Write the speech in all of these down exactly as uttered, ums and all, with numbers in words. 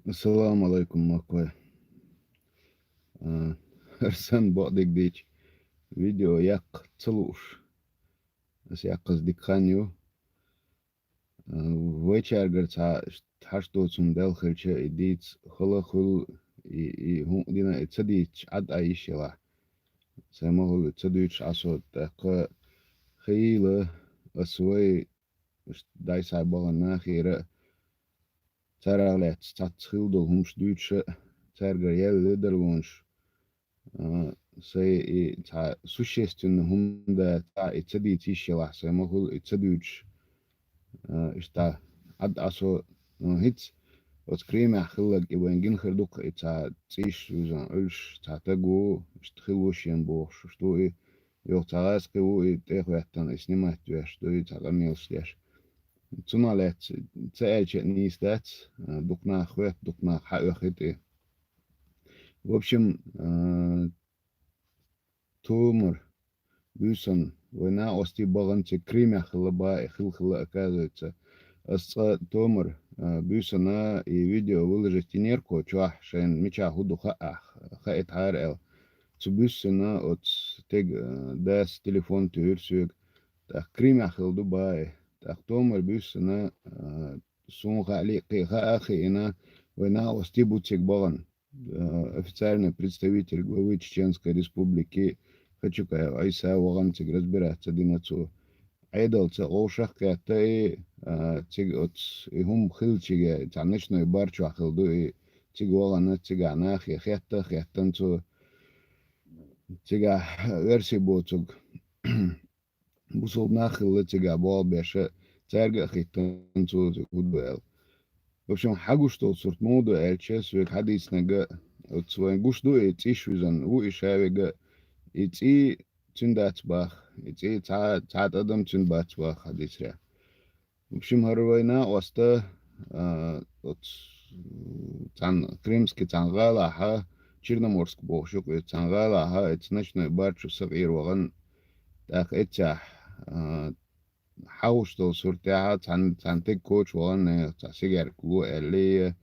Ассаламу алайкум, махкой. А, хӀара санна бакъдерг дийцича, видео яккха ца лууш. Ас яккхаза дика хан ю. А, вайчаьргара цхьа хьашт доцу хӀума даьлла хилча, и дийца хала хуьлу, и, и хӀун дина, и ца дийцича, Ӏад Ӏа йиш елахь. Сайн ма хуьлу, и ца дуьйцуш Ӏа со, тӀаккха хийла ас вай, дай схьа бахана нахера а, царах лаьцна цхьацца хила долу хӀумаш дуьйцуш а, цаьргара яьлла ледарлонаш, а, сайн и цхьа существенный хӀума дац, цхьа и ца дийца йиш елахь, сайн ма хуьлу и ца дуьйцуш. А, иштта, Ӏад Ӏа со, а, хӀинца оцу Кремехь хилларг и вайн гина хир ду-кх, и цхьа цӀийш вуьзна Ӏуьллуш цхьа таг ву, иштта хила ву шена бохуш, иштта ву и, юха цхьа гӀазкхи ву и тӀехӀоьттина, и снимать веш ду и цхьа къамелаш деш. Цунах лаьцна ца аьлча а нийса дац, а, дукха нах хоьтту, дукха нах хьаоьхуьйту и. В общем, а, томар буьйсанна вай накъостий бахана цига, Кремехь хилла бах и, хила-хила, оказывается. Ас цкъа томар, а, буьйсанна и видео выложить йинера-кх чохь, шайна мичахь хӀун ду хаахь, хаийтахьара аьлла. Цу буьйсанна оцу стеган, а, дас телефон туьйхира соьга. ТӀаккха Кремехь хилла ду бах и. ТӀаккха томар буьйсанна, а, суна хаале а, кхин хаа а хиъна, вай накъостий бу цига бахана. Э, официальный представитель главы Чеченской Республики Хачукаев Ӏийса вахана цига, разбираться дина цо. Ӏедалца вовшах а кхетта и, э, цига оцу и хӀума хиллачуьнга, цхьа ночной бар чохь хилла ду и, цига вахана, цигахь нахе хетта а хеттана цо, цигахь оьрсий боцург. Бусалба нах хилла цигахь болх беш а, цаьрга а хиттина цо цига хӀун ду аьлла. В общем, хьагуш долу сурт муха ду аьлча, соьга хьадийцинарг а, оцу вайн гуш ду и цӀийш вуьзна ву и ша вега, и цӀий цуьнан дац бах, и цӀий цхьа, цхьа тӀадам цуьнан бац бах хьадийцарехь. В общем, хӀара вай накъоста, а, оцу, цхьана Крымский цхьана гӀалахьа, Черноморск бохуш ю-кх и, цхьана гӀалахьа, оцу ночной бар чу сакъера вахана, тӀаккха эццехь, а, хьагуш долу суртехь а цхьана, цхьана стеган коча вахана, цхьа сигарка ло аьлла,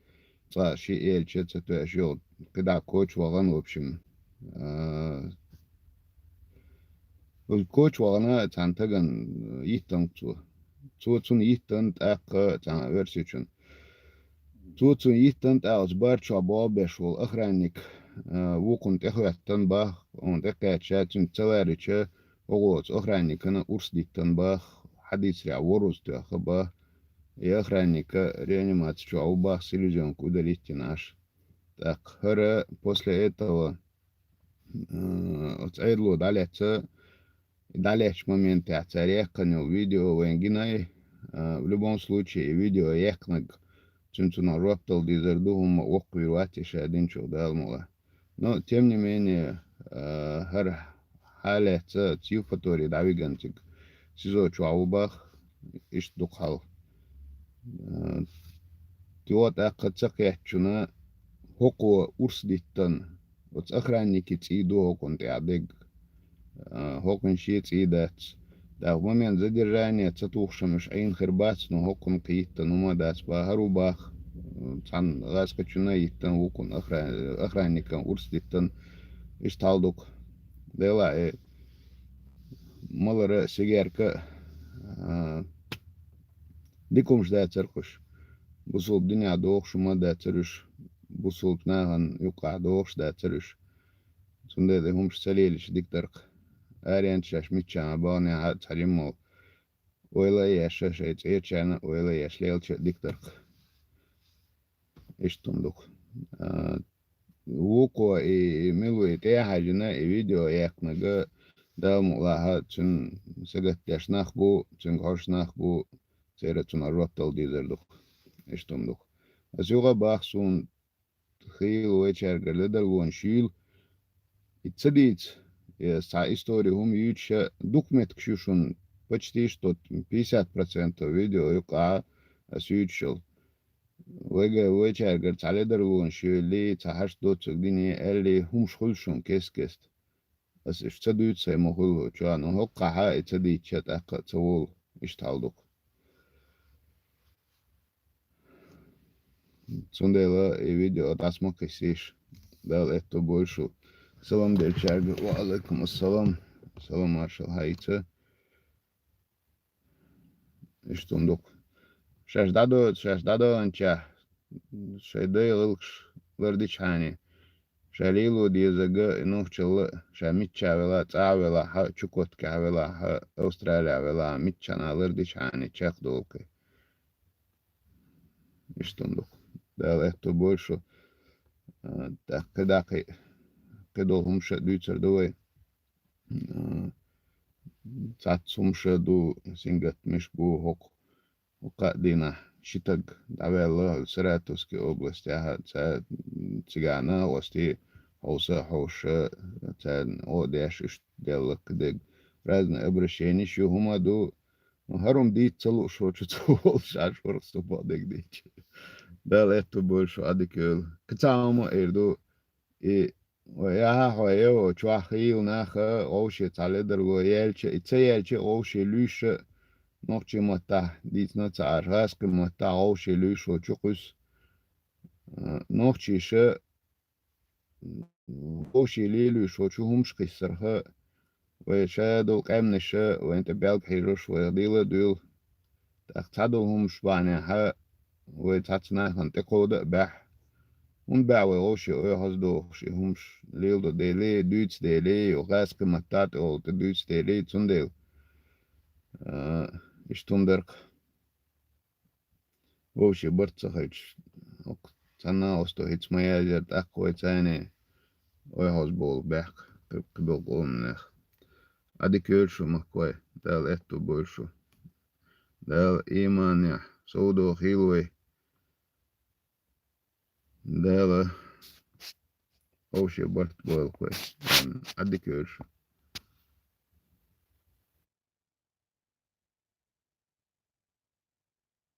цкъа шиъ элча ца тоьаш йогӀу, кхидӀа коча вахана, в общем. А, коча вахана цхьана стагана йиттина цо. Цо цунна йиттина тӀаккха цхьана оьрсичунна. Цо цунна йиттина тӀаккха оцу бар чохь болх беш волу охранник, а, вукхунна тӀехӀоьттина бах, хьуна тӀекхаьчча, цуьнца ца ларича, оха оцу охранникана урс диттина бах, хьадийцарехь ворхӀазза тоьхна бах. И охранник а реанимаци чохь ву бах, селезенка удалить йина Ӏаш. ТӀаккха хӀара после этого, э, оцу Ӏедало дӀалаьцна, дӀалаьцначу моментехь цара яьккхина йолу видео вайн гина и, э, в любом случае, и видео яьккхинарг цуьнан цунах жоп дала дезар ду, хӀумма воккхавийр вац и ша динчух, Дала мукъ лахь. Но, тем не менее, э, хӀара хьалаьцна, оцу Евпатории дӀавигна цига СИЗО чохь ву бах, иштта ду-кх хьал. Э, тӀаккха ца кхеттачунна хӀокхо урс диттина, оцу охранника цӀий ду хӀокхунна тӀехь дерг. А, хӀокхуьнан шен цӀий дац. ТӀаккха момент задержания ца тухуш-м уьш Ӏийна хир бац, но хӀокхунна кхин йиттина хӀума а дац бах, хӀара ву бах, цхьана гӀазкхичунна а йиттина, вукхунна охра-, охранникана урс диттина, иштта хьал ду-кх. Делахь и малар а, сигарка а, а, дика хӀумаш дацара-кх уьш. Бусалба динехь догӀуш хӀума дацара уьш, бусалба нахана юккъехь догӀуш дацара уьш. Цундела и хӀумаш ца лелийча дика дара-кх. Аренца шаьш миччахьа баханехь а цхьа жимма ойла а еш, шайн цӀерачарна а ойла а еш лелча а дика дара-кх. Иштта хӀума ду-кх. А, вукхо и, и мила ву и тӀе а хьаьжжина, и видео яьккхинарг а, Дала мукъ лахь, цуьнан сагатдеш нах бу, цуьнга хьожуш нах бу, церан цунах жоп дала дезар ду-кх. Иштта хӀума ду-кх. Ас юха а боху, суна хийла вайчаьргара ледарлонаш юйла. И ца дийца, я цхьа истори хӀума юьйцуш а, дукха меттигаш ю шуна, почти что пятьдесят процентов видео юккъехь ас юьйцуш йолу. Вайга, вайчаьргара цхьа ледарлонаш юьйлий, цхьа хьашт доцург диний, аьллий, хӀумаш хуьлу шуна кест-кеста. Ас уьш ца дуьйцу, сайн ма хуьлу чохь, но хӀокхахь а и ца дийцча, тӀаккха а ца волу, иштта хьал ду-кх. Цундела и видео дӀасмакхиссиш. Дала аьтту бойшу. Салам делчаьрга. Ва алайкум ассалам. Салам, маршал хьайца. Иштта ма ду-кх. Шаьш дӀадо-, шаьш дӀадоанчехь, шайн дай гӀиллакхаш лардичхьана, ша лело дезарг, и нохчалла, ша миччахь велахь, цӀахь велахь, Чукоткехь велахь, Австралехь велахь, миччахьа лардичхьана чекхдолу кхин. Иштта ма ду-кх. Дала аьтту бойшу. А, тӀаккха кхидӀа кхин, кхидолу хӀумаш а дуьйцур ду вай. А, цхьацца хӀумаш а ду, сингаттамаш бу хӀокху, хӀокху кхаа дийнахь ши стаг дӀаваьлла Саратовски областехь, цхьа, цигахь нах, оцу хьовса а хьовша, царна гӀо а деш, иштта делла кхидерг. Разные обращенеш ю, хӀума а ду, ну, хӀара хӀума дийца ца лууш волчу ца волуш, ша шорах сту бакъдерг дийцча. Дала аьтту бойшу, Ӏадика йойла. Кхин цхьа хӀума а эр ду, и, вай, яхьа хьо, йо, чохь хийла нах а, вовшийн цхьа ледарло яьлча, и ца яьлча а вовшийн луьйш а, нохчийн маттахь дийцина а ца Ӏаш, гӀазкхийн маттахь вовшийн луьйш волчу кхуьссу, а, нохчаша, вовшийн лелош волчу хӀумаш кхиссарх а, вай ша долу къаьмнаш а вайна тӀе белга хьежош вайх дийла а дуьйлу. ТӀаккха цхьадолу хӀумаш бахьанехь а вай цхьацца нахана тӀекховда а баьхьа. ХӀунда баьхьа вай вовшийн оьгӀаздохуш и хӀумаш леладо дели, дуьйцу дели, гӀазкхийн маттахь тӀехула тӀе дуьйцу дели, цундела, а, иштта хӀума дара-кх. Вовшийн барт ца хилча, хӀокху цхьанна а осто хӀинца ма язъяра, тӀаккха вай царна оьгӀазбовла баьхка кхи-, кхидолу къоманех. Ӏадика йойла шу, махкой, Дала аьтту бойла шу. Дала иманехь совдохийла вай. Дала вовшийн барт бойла кхой. Амин. Ӏадика йойла шу.